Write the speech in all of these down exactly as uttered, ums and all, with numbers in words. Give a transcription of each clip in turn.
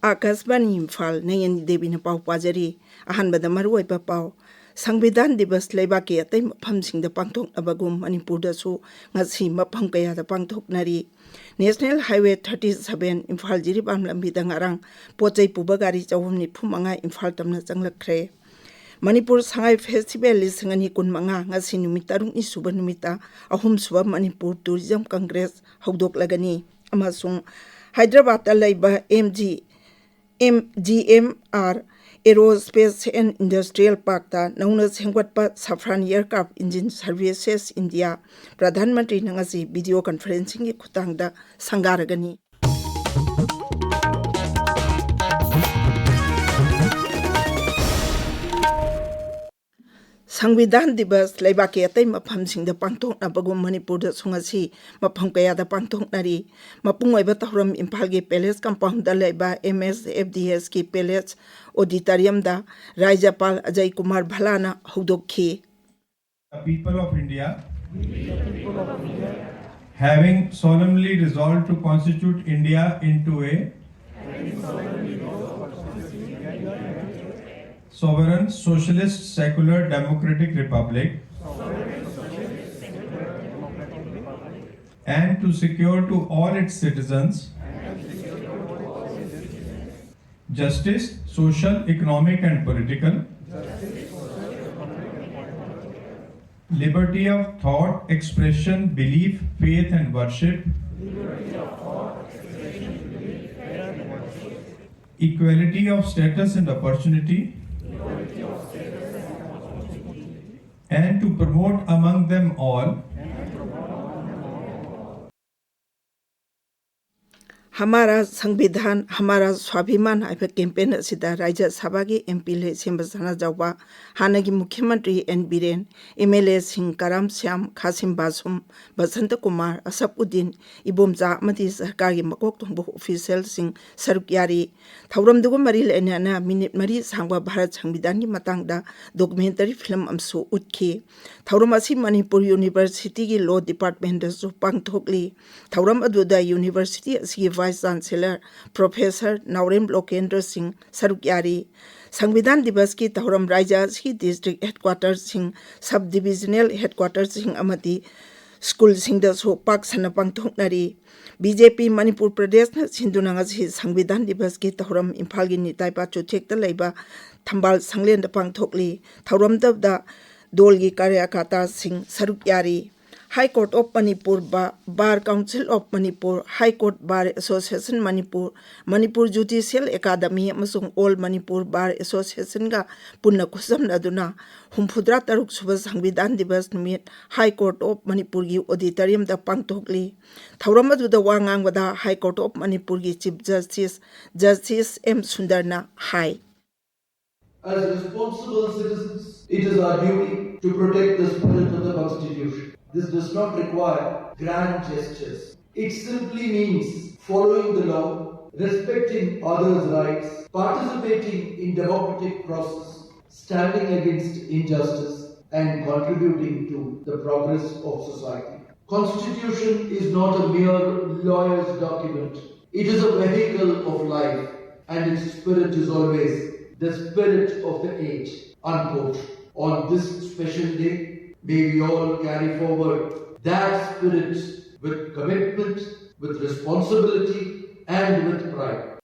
ꯑꯥꯀꯥꯁꯕꯥꯅꯤ ꯏꯝꯐꯥꯜ, ꯅꯌꯟ ꯗꯦꯕꯤꯅ ꯄꯥꯎ ꯄꯥꯖꯔꯤ꯫ ꯑꯍꯥꯟꯕꯗ ꯃꯔꯨꯑꯣꯏꯕ ꯄꯥꯎ꯫ ꯁꯪꯕꯤꯙꯥꯟ ꯗꯤꯕꯁ ꯂꯩꯕꯥꯛꯀꯤ ꯑꯇꯩ ꯃꯐꯝꯁꯤꯡꯗ ꯄꯥꯡꯊꯣꯛꯅꯕꯒꯨꯝ ꯃꯅꯤꯄꯨꯔꯗꯁꯨ ꯉꯁꯤ ꯃꯐꯝ ꯀꯌꯥꯗ ꯄꯥꯡꯊꯣꯛꯅꯔꯤ꯫ National Highway thirty seven Imphal Jiribam ꯂꯝꯕꯤꯗ ꯉꯔꯥꯡ ꯄꯣꯠ ꯆꯩ ꯄꯨꯕ ꯒꯥꯔꯤ ꯆꯍꯨꯝ ꯅꯤꯐꯨ ꯃꯉꯥ ꯏꯝꯐꯥꯜ ꯇꯝꯅ ꯆꯪꯂꯛꯈ꯭ꯔꯦ꯫ ꯃꯅꯤꯄꯨꯔ ꯁꯉꯥꯏ ꯐꯦꯁꯇꯤꯚꯦꯜ ꯂꯤꯁꯤꯡ ꯑꯅꯤ ꯀꯨꯟꯃꯉꯥ ꯉꯁꯤ ꯅꯨꯃꯤꯠ ꯇꯔꯨꯛꯅꯤ ꯁꯨꯕ ꯅꯨꯃꯤꯠꯇ ꯑꯍꯨꯝꯁꯨꯕ ꯃꯅꯤꯄꯨꯔ ꯇꯨꯔꯤꯖꯝ ꯀꯪꯒ꯭ꯔꯦꯁ ꯍꯧꯗꯣꯛꯂꯒꯅꯤ꯫ ꯑꯃꯁꯨꯡ ꯍꯥꯏꯗ꯭ꯔꯕꯥꯗꯇ ꯂꯩꯕ M G, M G M R Aerospace and Industrial Parkꯇ ꯅꯧꯅ ꯁꯦꯝꯒꯠꯄ Safran Aircraft Engine Services India ꯄ꯭ꯔꯙꯥꯟ ꯃꯟꯇ꯭ꯔꯤꯅ ꯉꯁꯤ ꯚꯤꯗꯤꯑꯣ ꯀꯟꯐꯔꯦꯟꯁꯤꯡꯒꯤ ꯈꯨꯠꯊꯥꯡꯗ ꯁꯪꯒꯥꯔꯒꯅꯤ꯫ ꯁꯪꯕꯤꯙꯥꯟ ꯗꯤꯕꯁ ꯂꯩꯕꯥꯛꯀꯤ ꯑꯇꯩ ꯃꯐꯝꯁꯤꯡꯗ ꯄꯥꯡꯊꯣꯛꯅꯕꯒꯨꯝ ꯃꯅꯤꯄꯨꯔꯗꯁꯨ ꯉꯁꯤ ꯃꯐꯝ ꯀꯌꯥꯗ ꯄꯥꯡꯊꯣꯛꯅꯔꯤ꯫ ꯃꯄꯨꯡ ꯑꯣꯏꯕ ꯊꯧꯔꯝ ꯏꯝꯐꯥꯜꯒꯤ ꯄꯦꯂꯦꯁ ꯀꯝꯄꯥꯎꯟꯗ ꯂꯩꯕ ꯑꯦꯝ ꯑꯦꯁ F D ꯑꯦꯁꯀꯤ palace ꯑꯣꯗꯤꯇꯣꯔꯤꯌꯝꯗ ꯔꯥꯖ꯭ꯌꯄꯥꯜ Ajay Kumar ꯚꯜꯂꯥꯅ ꯍꯧꯗꯣꯛꯈꯤ꯫ The people of India, having solemnly resolved to constitute India into a sovereign, socialist, secular, democratic republic, and to secure to all its citizens justice, social, economic, and political, liberty of thought, expression, belief, faith, and worship, equality of status and opportunity, and to promote among them all. ꯍꯃꯥꯔꯥ ꯁꯪꯕꯤꯙꯥꯟ, ꯍꯃꯥꯔꯥ ꯁ꯭ꯋꯥꯚꯤꯃꯥꯟ ꯍꯥꯏꯕ campaign ꯑꯁꯤꯗ ꯔꯥꯖ꯭ꯌ ꯁꯚꯥꯒꯤ M P ꯂꯩꯁꯦꯝꯕ ꯁꯅꯥꯖꯥꯎꯕ, ꯍꯥꯟꯅꯒꯤ ꯃꯨꯈ꯭ꯌ ꯃꯟꯇ꯭ꯔꯤ and Biren, M L ꯑꯦꯁꯤꯡ ꯀꯔꯥꯝ ꯁ꯭ꯌꯥꯝ, ꯈꯥꯁꯤꯝ ꯕꯥꯁꯨꯝ, ꯕꯁꯟꯇ ꯀꯨꯃꯥꯔ, ꯑꯁꯞ ꯎꯗꯤꯟ, ꯏꯕꯣꯝꯆꯥ ꯑꯃꯗꯤ ꯁꯔꯀꯥꯔꯒꯤ ꯃꯀꯣꯛ ꯊꯣꯡꯕ ꯑꯣꯐꯤꯁꯤꯌꯦꯜꯁꯤꯡ ꯁꯔꯨꯛ ꯌꯥꯔꯤ꯫ ꯊꯧꯔꯝꯗꯨꯒ ꯃꯔꯤ ꯂꯩꯅꯅ ꯃꯤꯅꯤꯠ ꯃꯔꯤ ꯁꯥꯡꯕ ꯚꯥꯔꯠ ꯁꯪꯕꯤꯙꯥꯟꯒꯤ ꯃꯇꯥꯡꯗ ꯗꯣꯀꯨꯃꯦꯟꯇꯔꯤ ꯐꯤꯂꯝ ꯑꯃꯁꯨ ꯎꯠꯈꯤ꯫ ꯊꯧꯔꯝ ꯑꯁꯤ ꯃꯅꯤꯄꯨꯔ ꯌꯨꯅꯤꯚꯔꯁꯤꯇꯤꯒꯤ ꯂꯣ ꯗꯤꯄꯥꯔꯠꯃꯦꯟꯗꯁꯨ ꯄꯥꯡꯊꯣꯛꯂꯤ꯫ ꯊꯧꯔꯝ ꯑꯗꯨꯗ ꯌꯨꯅꯤꯚꯔꯁꯤꯇꯤ ꯑꯁꯤꯒꯤ Vice Chancellor Professor ꯅꯥꯎꯔꯦꯝ ꯂꯣꯀꯦꯟꯗ꯭ꯔ ꯁꯤꯡ ꯁꯔꯨꯛ ꯌꯥꯔꯤ꯫ ꯁꯪꯕꯤꯙꯥꯟ ꯗꯤꯕꯁꯀꯤ ꯊꯧꯔꯝ ꯔꯥꯏꯖ꯭ꯌ ꯑꯁꯤꯒꯤ district headquarterꯁꯤꯡ, sub divisional headquarterꯁꯤꯡ ꯑꯃꯗꯤ ꯁ꯭ꯀꯨꯜꯁꯤꯡꯗꯁꯨ ꯄꯥꯛ ꯁꯟꯅ ꯄꯥꯡꯊꯣꯛꯅꯔꯤ꯫ ꯕꯤ ꯖꯦ ꯄꯤ ꯃꯅꯤꯄꯨꯔ ꯄ꯭ꯔꯗꯦꯁꯅ ꯁꯤꯟꯗꯨꯅ ꯉꯁꯤ ꯁꯪꯕꯤꯙꯥꯟ ꯗꯤꯕꯁꯀꯤ ꯊꯧꯔꯝ ꯏꯝꯐꯥꯜꯒꯤ ꯅꯤꯇꯥꯏ ꯄꯥꯆꯨꯊꯦꯛꯇ ꯂꯩꯕ ꯊꯝꯕꯥꯜ ꯁꯪꯂꯦꯟꯗ ꯄꯥꯡꯊꯣꯛꯂꯤ꯫ ꯊꯧꯔꯝꯗꯨꯗ ꯗꯣꯜꯒꯤ ꯀꯥꯔꯌꯀꯔꯇꯥꯁꯤꯡ ꯁꯔꯨꯛ ꯌꯥꯔꯤ꯫ High Court of Manipur, Ba-, Bar Council of Manipur, High Court Bar Association Manipur, Manipur Judicial Academy ꯑꯃꯁꯨꯡ All Manipur Bar Associationꯒ ꯄꯨꯟꯅ ꯈꯨꯠꯁꯝꯅꯗꯨꯅ ꯍꯨꯝꯐꯨꯇꯔꯥ ꯇꯔꯨꯛ ꯁꯨꯕ ꯁꯪꯕꯤꯙꯥꯟ ꯗꯤꯕꯁ ꯅꯨꯃꯤꯠ High Court of Manipurꯒꯤ auditoriumꯗ ꯄꯥꯡꯊꯣꯛꯂꯤ꯫ ꯊꯧꯔꯝ ꯑꯗꯨꯗ ꯋꯥ ꯉꯥꯡꯕꯗ High Court of Manipurꯒꯤ Chief Justice, Justice ꯑꯦꯝ ꯁꯨꯟꯗꯔꯅ ꯍꯥꯏ꯫ As responsible citizens, it is our duty to protect the spirit of the Constitution. This does not require grand gestures. It simply means following the law, respecting others' rights, participating in democratic process, standing against injustice, and contributing to the progress of society. Constitution is not a mere lawyer's document. It is a vehicle of life, and its spirit is always the spirit of the age. Unquote. On this special day, may we all carry forward that spirit with commitment, with responsibility, and with pride.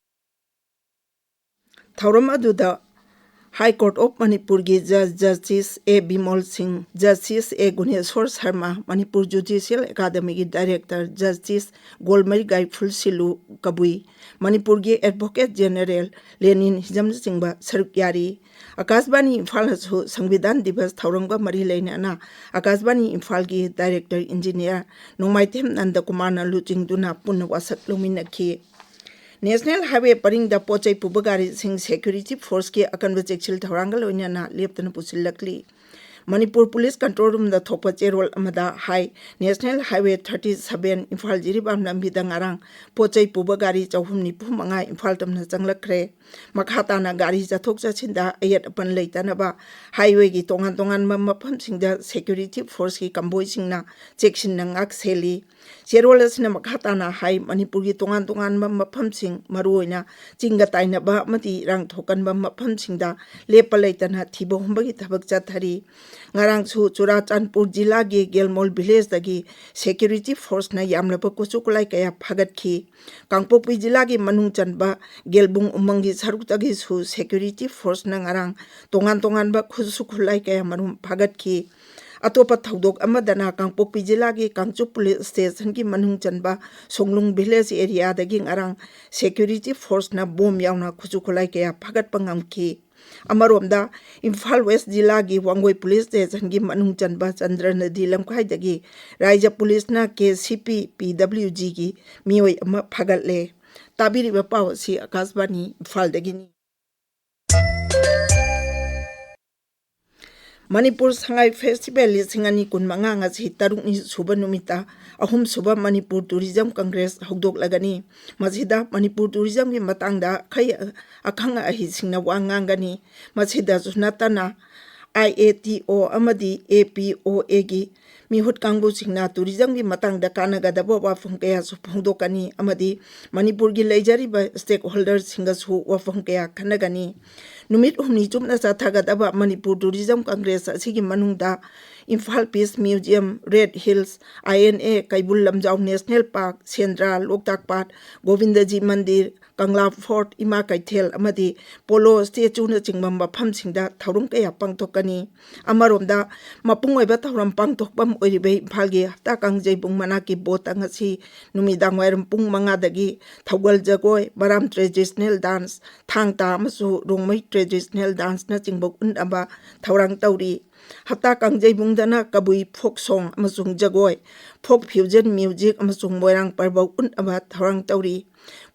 ꯊꯧꯔꯝ ꯑꯗꯨꯗ High Court of ꯃꯅꯤꯄꯨꯔꯒꯤ Judge Justice ꯑꯦ ꯕꯤꯃꯣꯜ ꯁꯤꯡ, Justice ꯑꯦ Guneshor Sharma, Manipur Judicial Academyꯒꯤ Director Justice ꯒꯣꯜꯃꯔꯤꯒꯥꯏ ꯐꯨꯜꯁꯤꯂꯨ ꯀꯕꯨꯏ, ꯃꯅꯤꯄꯨꯔꯒꯤ Advocate General ꯂꯦꯅꯤꯟ ꯍꯤꯖꯝꯅꯆꯤꯡꯕ ꯁꯔꯨꯛ ꯌꯥꯔꯤ꯫ ꯑꯀꯥꯁꯕꯥꯅꯤ ꯏꯝꯐꯥꯜꯅꯁꯨ ꯁꯪꯕꯤꯙꯥꯟ ꯗꯤꯕꯁ ꯊꯧꯔꯝꯒ ꯃꯔꯤ ꯂꯩꯅꯅ ꯑꯀꯥꯁꯕꯥꯅꯤ ꯏꯝꯐꯥꯜꯒꯤ Director Engineer ꯅꯣꯡꯃꯥꯏꯊꯦꯝ ꯅꯟꯗꯀꯨꯃꯥꯔꯅ ꯂꯨꯆꯤꯡꯗꯨꯅ ꯄꯨꯟꯅ ꯋꯥꯁꯛ ꯂꯧꯃꯤꯟꯅꯈꯤ꯫ National Highway ꯄꯔꯤꯡꯗ ꯄꯣꯠ ꯆꯩ ꯄꯨꯕ ꯒꯥꯔꯤꯁꯤꯡ security forceꯀꯤ ꯑꯀꯟꯕ ꯆꯦꯛꯁꯤꯜ ꯊꯧꯔꯥꯡꯒ ꯂꯣꯏꯅꯅ ꯂꯦꯞꯇꯅ ꯄꯨꯁꯤꯜꯂꯛꯂꯤ꯫ ꯃꯅꯤꯄꯨꯔ ꯄꯨꯂꯤꯁ ꯀꯟꯇ꯭ꯔꯣꯜ ꯔꯨꯝꯗ ꯊꯣꯛꯄ ꯆꯦꯔꯣꯜ ꯑꯃꯗ ꯍꯥꯏ, national highway thirty seven Imphal Jiribam ꯂꯝꯕꯤꯗ ꯉꯔꯥꯡ ꯄꯣꯠ ꯆꯩ ꯄꯨꯕ ꯒꯥꯔꯤ ꯆꯍꯨꯝ ꯅꯤꯐꯨ ꯃꯉꯥ ꯏꯝꯐꯥꯜ ꯇꯝꯅ ꯆꯪꯂꯛꯈ꯭ꯔꯦ꯫ ꯃꯈꯥ ꯇꯥꯅ ꯒꯥꯔꯤ ꯆꯠꯊꯣꯛ ꯆꯠꯁꯤꯟꯗ ꯑꯌꯦꯠ ꯑꯄꯟ ꯂꯩꯇꯅꯕ ꯍꯥꯏꯋꯦꯒꯤ ꯇꯣꯉꯥꯟ ꯇꯣꯉꯥꯟꯕ ꯃꯐꯝꯁꯤꯡꯗ ꯁꯦꯀ꯭ꯌꯨꯔꯤꯇꯤ ꯐꯣꯔꯁꯀꯤ ꯀꯝꯕꯣꯏꯁꯤꯡꯅ ꯆꯦꯛꯁꯤꯟꯅ ꯉꯥꯛ ꯁꯦꯜꯂꯤ꯫ ꯆꯦꯔꯣꯜ ꯑꯁꯤꯅ ꯃꯈꯥ ꯇꯥꯅ ꯍꯥꯏ, ꯃꯅꯤꯄꯨꯔꯒꯤ ꯇꯣꯉꯥꯟ ꯇꯣꯉꯥꯟꯕ ꯃꯐꯝꯁꯤꯡ, ꯃꯔꯨꯑꯣꯏꯅ ꯆꯤꯡꯒ ꯇꯥꯏꯅꯕ ꯑꯃꯗꯤ ꯏꯔꯥꯡ ꯊꯣꯛꯀꯟꯕ ꯃꯐꯝꯁꯤꯡꯗ ꯂꯦꯞꯄ ꯂꯩꯇꯅ ꯊꯤꯕ ꯍꯨꯝꯕꯒꯤ ꯊꯕꯛ ꯆꯠꯊꯔꯤ꯫ ꯉꯔꯥꯡꯁꯨ ꯆꯨꯔꯥꯆꯥꯟꯄꯨꯔ ꯖꯤꯂꯥꯒꯤ ꯒꯦꯜꯃꯣꯜ ꯚꯤꯂꯦꯖꯇꯒꯤ ꯁꯦꯀ꯭ꯌꯨꯔꯤꯇꯤ ꯐꯣꯔꯁꯅ ꯌꯥꯝꯂꯕ ꯀꯨꯠꯁꯨ ꯈꯨꯠꯂꯥꯏ ꯀꯌꯥ ꯐꯥꯒꯠꯈꯤ꯫ ꯀꯥꯡꯄꯣꯛꯄꯤ ꯖꯤꯂꯥꯒꯤ ꯃꯅꯨꯡ ꯆꯟꯕ ꯒꯦꯜꯕꯨꯡ ꯎꯃꯪꯒꯤ ꯁꯔꯨꯛꯇꯒꯤꯁꯨ ꯁꯦꯀ꯭ꯌꯨꯔꯤꯇꯤ ꯐꯣꯔꯁꯅ ꯉꯔꯥꯡ ꯇꯣꯉꯥꯟ ꯇꯣꯉꯥꯟꯕ ꯈꯨꯠꯁꯨ ꯈꯨꯠꯂꯥꯏ ꯀꯌꯥ ꯃꯔꯨꯝ ꯐꯥꯒꯠꯈꯤ꯫ ꯑꯇꯣꯞꯄ ꯊꯧꯗꯣꯛ ꯑꯃꯗꯅ ꯀꯥꯡꯄꯣꯛꯄꯤ ꯖꯤꯂꯥꯒꯤ ꯀꯥꯡꯆꯨꯞ ꯄꯨꯂꯤꯁ ꯁ꯭ꯇꯦꯁꯟꯒꯤ ꯃꯅꯨꯡ ꯆꯟꯕ ꯁꯣꯡꯂꯨꯡ ꯚꯤꯂꯦꯖ ꯑꯦꯔꯤꯌꯥꯗꯒꯤ ꯉꯔꯥꯡ ꯁꯦꯀ꯭ꯌꯨꯔꯤꯇꯤ ꯐꯣꯔꯁꯅ ꯕꯣꯝ ꯌꯥꯎꯅ ꯈꯨꯠꯁꯨ ꯈꯨꯠꯂꯥꯏ ꯀꯌꯥ ꯐꯥꯒꯠꯄ ꯉꯝꯈꯤ꯫ ꯑꯃꯔꯣꯝꯗ, ꯏꯝꯐꯥꯜ ꯋꯦꯁ ꯖꯤꯂꯥꯒꯤ ꯋꯥꯡꯒꯣꯏ ꯄꯨꯂꯤꯁ ꯁ꯭ꯇꯦꯁꯟꯒꯤ ꯃꯅꯨꯡ ꯆꯟꯕ ꯆꯟꯗ꯭ꯔ ꯅꯗꯤ ꯂꯝꯈꯥꯏꯗꯒꯤ ꯔꯥꯏꯖ ꯄꯨꯂꯤꯁꯅ ꯀꯦ ꯁꯤ ꯄꯤ ꯄꯤ ꯗꯕ꯭ꯂꯤꯎ ꯖꯤꯒꯤ ꯃꯤꯑꯣꯏ ꯑꯃ ꯐꯥꯒꯠꯂꯦ꯫ ꯇꯥꯕꯤꯔꯤꯕ ꯄꯥꯎ ꯑꯁꯤ ꯑꯀꯥꯁꯕꯥꯅꯤ ꯏꯝꯐꯥꯜꯗꯒꯤꯅꯤ꯫ ꯃꯅꯤꯄꯨꯔ ꯁꯉꯥꯏ ꯐꯦꯁꯇꯤꯚꯦꯜ ꯂꯤꯁꯤꯡ ꯑꯅꯤ ꯀꯨꯟꯃꯉꯥ ꯉꯁꯤ ꯇꯔꯨꯛꯅꯤ ꯁꯨꯕ ꯅꯨꯃꯤꯠꯇ ꯑꯍꯨꯝꯁꯨꯕ ꯃꯅꯤꯄꯨꯔ ꯇꯨꯔꯤꯖꯝ ꯀꯪꯒ꯭ꯔꯦꯁ ꯍꯧꯗꯣꯛꯂꯒꯅꯤ꯫ ꯃꯁꯤꯗ ꯃꯅꯤꯄꯨꯔ ꯇꯨꯔꯤꯖꯝꯒꯤ ꯃꯇꯥꯡꯗ ꯑꯈꯩ-, ꯑꯈꯪ ꯑꯍꯩꯁꯤꯡꯅ ꯋꯥ ꯉꯥꯡꯒꯅꯤ꯫ ꯃꯁꯤꯗꯁꯨ ꯅꯠꯇꯅ ꯑꯥꯏ ꯑꯦ ꯇꯤ ꯑꯣ ꯑꯃꯗꯤ ꯑꯦ ꯄꯤ ꯑꯣ ꯑꯦꯒꯤ ꯃꯤꯍꯨꯠ ꯀꯥꯡꯕꯨꯁꯤꯡꯅ ꯇꯨꯔꯤꯖꯝꯒꯤ ꯃꯇꯥꯡꯗ ꯀꯥꯟꯅꯒꯗꯕ ꯋꯥꯐꯝ ꯀꯌꯥꯁꯨ ꯐꯣꯡꯗꯣꯛꯀꯅꯤ ꯑꯃꯗꯤ ꯃꯅꯤꯄꯨꯔꯒꯤ ꯂꯩꯖꯔꯤꯕ ꯁ꯭ꯇꯦꯛ ꯍꯣꯜꯗꯔꯁꯤꯡꯒꯁꯨ ꯋꯥꯐꯝ ꯀꯌꯥ ꯈꯟꯅꯒꯅꯤ꯫ ꯅꯨꯃꯤꯠ ꯍꯨꯝꯅꯤ ꯆꯨꯞꯅ ꯆꯠꯊꯒꯗꯕ ꯃꯅꯤꯄꯨꯔ ꯇꯨꯔꯤꯖꯝ ꯀꯪꯒ꯭ꯔꯦꯁ ꯑꯁꯤꯒꯤ ꯃꯅꯨꯡꯗ Imphal peace museum, red hills, I N A, Keibul Lamjao national park, Sendra, Loktak ꯄꯥꯠ, ꯒꯣꯕꯤꯟꯗꯖꯤ ꯃꯟꯗꯤꯔ, ꯀꯪꯂꯥ ꯐꯣꯔꯠ, ꯏꯃꯥ ꯀꯩꯊꯦꯜ ꯑꯃꯗꯤ ꯄꯣꯂꯣ ꯁ꯭ꯇꯦꯆꯨꯅꯆꯤꯡꯕ ꯃꯐꯝꯁꯤꯡꯗ ꯊꯧꯔꯝ ꯀꯌꯥ ꯄꯥꯡꯊꯣꯛꯀꯅꯤ꯫ ꯑꯃꯔꯣꯝꯗ, ꯃꯄꯨꯡ ꯑꯣꯏꯕ ꯊꯧꯔꯝ ꯄꯥꯡꯊꯣꯛꯐꯝ ꯑꯣꯏꯔꯤꯕ ꯏꯝꯐꯥꯜꯒꯤ ꯍꯞꯇꯥ ꯀꯥꯡꯖꯩꯕꯨꯡ ꯃꯅꯥꯛꯀꯤ ꯕꯣꯠꯇ ꯉꯁꯤ ꯅꯨꯃꯤꯗꯥꯡ ꯋꯥꯏꯔꯝ ꯄꯨꯡ ꯃꯉꯥꯗꯒꯤ ꯊꯧꯒꯜ ꯖꯒꯣꯏ, ꯃꯔꯥꯝ ꯇ꯭ꯔꯦꯗꯤꯁꯅꯦꯜ ꯗꯥꯟꯁ, ꯊꯥꯡ ꯇꯥ ꯑꯃꯁꯨꯡ ꯔꯣꯡꯃꯩ ꯇ꯭ꯔꯦꯗꯤꯁꯅꯦꯜ ꯗꯥꯟꯁꯅꯆꯤꯡꯕ ꯎꯠꯅꯕ ꯊꯧꯔꯥꯡ ꯇꯧꯔꯤ꯫ ꯍꯞꯇꯥ ꯀꯥꯡꯖꯩꯕꯨꯡꯗꯅ ꯀꯕꯨꯏ ꯐꯣꯛ ꯁꯣꯡ ꯑꯃꯁꯨꯡ ꯖꯒꯣꯏ, ꯐꯣꯛ ꯐ꯭ꯌꯨꯖꯟ ꯃ꯭ꯌꯨꯖꯤꯛ ꯑꯃꯁꯨꯡ ꯃꯣꯏꯔꯥꯡ ꯄꯔꯕ ꯎꯠꯅꯕ ꯊꯧꯔꯥꯡ ꯇꯧꯔꯤ꯫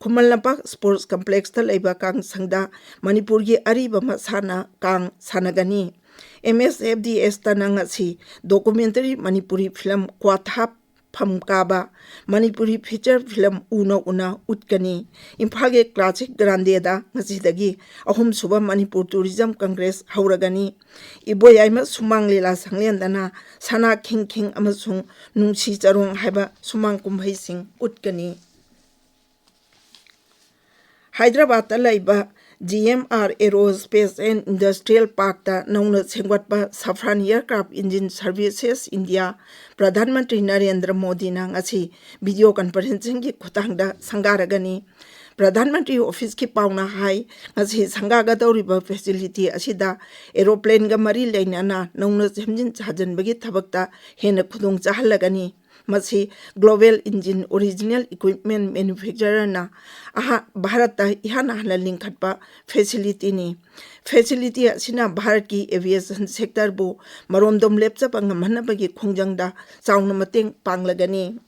ꯈꯨꯃꯟ ꯂꯝꯄꯥꯛ ꯁ꯭ꯄꯣꯔꯠꯁ ꯀꯝꯄ꯭ꯂꯦꯛꯁꯇ ꯂꯩꯕ ꯀꯥꯡ ꯁꯪꯗ ꯃꯅꯤꯄꯨꯔꯒꯤ ꯑꯔꯤꯕ ꯃꯁꯥꯟꯅ ꯀꯥꯡ ꯁꯥꯟꯅꯒꯅꯤ꯫ ꯑꯦꯝ ꯑꯦꯁ ꯑꯦꯐ ꯗꯤ ꯑꯦꯁꯇꯅ ꯉꯁꯤ documentary ꯃꯅꯤꯄꯨꯔꯤ film ꯀ꯭ꯋꯥꯊꯥ ꯐꯝ ꯀꯥꯕ ꯃꯅꯤꯄꯨꯔꯤ feature film ꯎꯅ ꯎꯅ ꯎꯠꯀꯅꯤ꯫ ꯏꯝꯐꯥꯜꯒꯤ ꯀ꯭ꯂꯥꯁꯤꯛ ꯒ꯭ꯔꯥꯟꯗꯦꯗ ꯉꯁꯤꯗꯒꯤ ꯑꯍꯨꯝꯁꯨꯕ ꯃꯅꯤꯄꯨꯔ Tourism Congress ꯍꯧꯔꯒꯅꯤ꯫ ꯏꯕꯣꯌꯥꯏꯃ ꯁꯨꯃꯥꯡ ꯂꯤꯂꯥ ꯁꯪꯂꯦꯟꯗꯅ ꯁꯅꯥ ꯈꯤꯡ ꯈꯤꯡ ꯑꯃꯁꯨꯡ ꯅꯨꯡꯁꯤ ꯆꯔꯣꯡ ꯍꯥꯏꯕ ꯁꯨꯃꯥꯡ ꯀꯨꯝꯍꯩꯁꯤꯡ ꯎꯠꯀꯅꯤ꯫ ꯍꯥꯏꯗ꯭ꯔꯕꯥꯗꯇ ꯂꯩꯕ G M R Aerospace and Industrial Parkꯇ ꯅꯧꯅ ꯁꯦꯝꯒꯠꯄ Safran Aircraft Engine Services India Pradhan Mantri Narendra ꯃꯣꯗꯤꯅ ꯉꯁꯤ video conferencingꯒꯤ ꯈꯨꯠꯊꯥꯡꯗ ꯁꯪꯒꯥꯔꯒꯅꯤ꯫ ꯄ꯭ꯔꯙꯥꯟ ꯃꯟꯇ꯭ꯔꯤ ꯑꯣꯐꯤꯁꯀꯤ ꯄꯥꯎꯅ ꯍꯥꯏ, ꯉꯁꯤ ꯁꯪꯒꯥꯒꯗꯧꯔꯤꯕ facility ꯑꯁꯤꯗ aeroplaneꯒ ꯃꯔꯤ ꯂꯩꯅꯅ ꯅꯧꯅ ꯁꯦꯝꯖꯤꯟ ꯁꯥꯖꯤꯟꯕꯒꯤ ꯊꯕꯛꯇ ꯍꯦꯟꯅ ꯈꯨꯗꯣꯡ ꯆꯥꯍꯜꯂꯒꯅꯤ꯫ ꯃꯁꯤ global engine original equipment manufacturerꯅ ꯑꯍꯥ-, ꯚꯥꯔꯠꯇ ꯏꯍꯥꯟ ꯍꯥꯟꯅ ꯂꯤꯡꯈꯠꯄ facilityꯅꯤ꯫ Facility ꯑꯁꯤꯅ ꯚꯥꯔꯠꯀꯤ aviation sectorꯕꯨ ꯃꯔꯣꯝꯗꯣꯝ ꯂꯦꯞꯆꯕ ꯉꯝꯍꯟꯅꯕꯒꯤ ꯈꯣꯡꯖꯪꯗ ꯆꯥꯎꯅ ꯃꯇꯦꯡ ꯄꯥꯡꯂꯒꯅꯤ꯫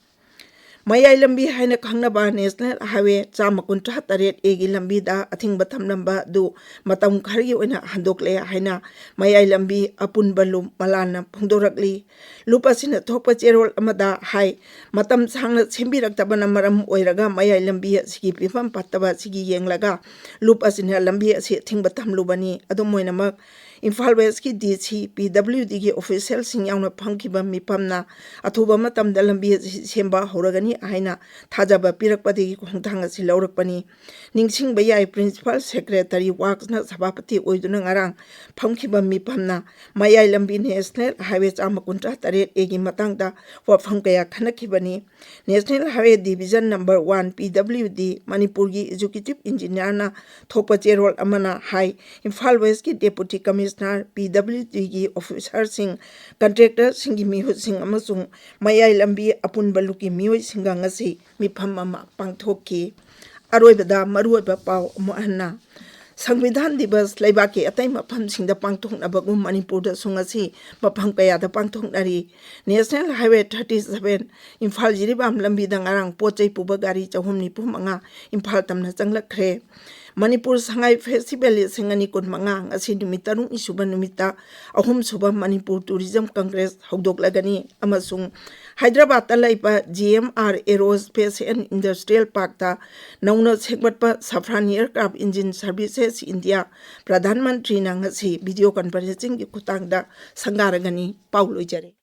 ꯃꯌꯥꯏ ꯂꯝꯕꯤ ꯍꯥꯏꯅ ꯈꯪꯅꯕ National Highway ꯆꯥꯝꯃ ꯀꯨꯟꯊ꯭ꯔꯥ ꯇꯔꯦꯠ Aꯒꯤ ꯂꯝꯕꯤꯗ ꯑꯊꯤꯡꯕ ꯊꯝꯂꯝꯕ ꯑꯗꯨ ꯃꯇꯝ ꯈꯔꯒꯤ ꯑꯣꯏꯅ ꯍꯟꯗꯣꯛꯂꯦ ꯍꯥꯏꯅ ꯃꯌꯥꯏ ꯂꯝꯕꯤ ꯑꯄꯨꯟꯕ ꯂꯨꯞ ꯃꯂꯥꯟꯅ ꯐꯣꯡꯗꯣꯔꯛꯂꯤ꯫ ꯂꯨꯞ ꯑꯁꯤꯅ ꯊꯣꯛꯄ ꯆꯦꯔꯣꯜ ꯑꯃꯗ ꯍꯥꯏ, ꯃꯇꯝ ꯁꯥꯡꯅ ꯁꯦꯝꯕꯤꯔꯛꯇꯕꯅ ꯃꯔꯝ ꯑꯣꯏꯔꯒ ꯃꯌꯥꯏ ꯂꯝꯕꯤ ꯑꯁꯤꯒꯤ ꯐꯤꯕꯝ ꯐꯠꯇꯕ ꯑꯁꯤꯒꯤ ꯌꯦꯡꯂꯒ ꯂꯨꯞ ꯑꯁꯤꯅ ꯂꯝꯕꯤ ꯑꯁꯤ ꯑꯊꯤꯡꯕ ꯊꯝꯂꯨꯕꯅꯤ꯫ ꯑꯗꯨꯝ ꯑꯣꯏꯅꯃꯛ, ꯏꯝꯐꯥꯜ Westꯀꯤ ꯗꯤ ꯁꯤ, ꯄꯤ ꯗꯕ꯭ꯂꯤꯎ ꯗꯤꯒꯤ officialꯁꯤꯡ ꯌꯥꯎꯅ ꯐꯝꯈꯤꯕ ꯃꯤꯐꯝꯅ ꯑꯊꯨꯕ ꯃꯇꯝꯗ ꯂꯝꯕꯤ ꯑꯁꯤ ꯁꯦꯝꯕ ꯍꯧꯔꯒꯅꯤ ꯍꯥꯏꯅ ꯊꯥꯖꯕ ꯄꯤꯔꯛꯄꯗꯒꯤ ꯈꯣꯡꯊꯥꯡ ꯑꯁꯤ ꯂꯧꯔꯛꯄꯅꯤ꯫ ꯅꯤꯡꯁꯤꯡꯕ ꯌꯥꯏ, Principal Secretary Worksꯅ ꯁꯚꯥꯄꯇꯤ ꯑꯣꯏꯗꯨꯅ ꯉꯔꯥꯡ ꯐꯝꯈꯤꯕ ꯃꯤꯐꯝꯅ ꯃꯌꯥꯏ ꯂꯝꯕꯤ National Highway ꯆꯥꯝꯃ ꯀꯨꯟꯊ꯭ꯔꯥ ꯇꯔꯦꯠ Aꯒꯤ ꯃꯇꯥꯡꯗ ꯋꯥꯐꯝ ꯀꯌꯥ ꯈꯟꯅꯈꯤꯕꯅꯤ꯫ National Highway Division number one, P W D, ꯃꯅꯤꯄꯨꯔꯒꯤ executive engineerꯅ ꯊꯣꯛꯄ ꯆꯦꯔꯣꯜ ꯑꯃꯅ ꯍꯥꯏ, Imphal Westꯀꯤ Deputy Commissioner, P W Dꯒꯤ officerꯁꯤꯡ, contractorꯁꯤꯡꯒꯤ ꯃꯤꯍꯨꯠꯁꯤꯡ ꯑꯃꯁꯨꯡ ꯃꯌꯥꯏ ꯂꯝꯕꯤ ꯑꯄꯨꯟꯕ ꯂꯨꯞꯀꯤ ꯃꯤꯑꯣꯏꯁꯤꯡꯒ ꯉꯁꯤ ꯃꯤꯐꯝ ꯑꯃ ꯄꯥꯡꯊꯣꯛꯈꯤ꯫ ꯑꯔꯣꯏꯕꯗ ꯃꯔꯨꯑꯣꯏꯕ ꯄꯥꯎ ꯑꯃꯨꯛ ꯍꯟꯅ꯫ ꯁꯪꯕꯤꯙꯥꯟ ꯗꯤꯕꯁ ꯂꯩꯕꯥꯛꯀꯤ ꯑꯇꯩ ꯃꯐꯝꯁꯤꯡꯗ ꯄꯥꯡꯊꯣꯛꯅꯕꯒꯨꯝ ꯃꯅꯤꯄꯨꯔꯗꯁꯨ ꯉꯁꯤ ꯃꯐꯝ ꯀꯌꯥꯗ ꯄꯥꯡꯊꯣꯛꯅꯔꯤ꯫ National Highway thirty seven Imphal Jiribam ꯂꯝꯕꯤꯗ ꯉꯔꯥꯡ ꯄꯣꯠ ꯆꯩ ꯄꯨꯕ ꯒꯥꯔꯤ ꯆꯍꯨꯝ ꯅꯤꯐꯨ ꯃꯉꯥ ꯏꯝꯐꯥꯜ ꯇꯝꯅ ꯆꯪꯂꯛꯈ꯭ꯔꯦ꯫ ꯃꯅꯤꯄꯨꯔ ꯁꯉꯥꯏ ꯐꯦꯁꯇꯤꯚꯦꯜ ꯂꯤꯁꯤꯡ ꯑꯅꯤ ꯀꯨꯟꯃꯉꯥ ꯉꯁꯤ ꯅꯨꯃꯤꯠ ꯇꯔꯨꯛꯅꯤ ꯁꯨꯕ ꯅꯨꯃꯤꯠꯇ ꯑꯍꯨꯝꯁꯨꯕ ꯃꯅꯤꯄꯨꯔ ꯇꯨꯔꯤꯖꯝ ꯀꯪꯒ꯭ꯔꯦꯁ ꯍꯧꯗꯣꯛꯂꯒꯅꯤ ꯑꯃꯁꯨꯡ ꯍꯥꯏꯗ꯭ꯔꯕꯥꯗꯇ ꯂꯩꯕ G M R Aerospace and Industrial Parkꯇ ꯅꯧꯅ ꯁꯦꯝꯒꯠꯄ Safran Aircraft Engine Services India ꯄ꯭ꯔꯙꯥꯟ ꯃꯟꯇ꯭ꯔꯤꯅ ꯉꯁꯤ ꯚꯤꯗꯤꯑꯣ ꯀꯟꯐꯔꯦꯟꯁꯤꯡꯒꯤ ꯈꯨꯠꯊꯥꯡꯗ ꯁꯪꯒꯥꯔꯒꯅꯤ꯫ ꯄꯥꯎ ꯂꯣꯏꯖꯔꯦ꯫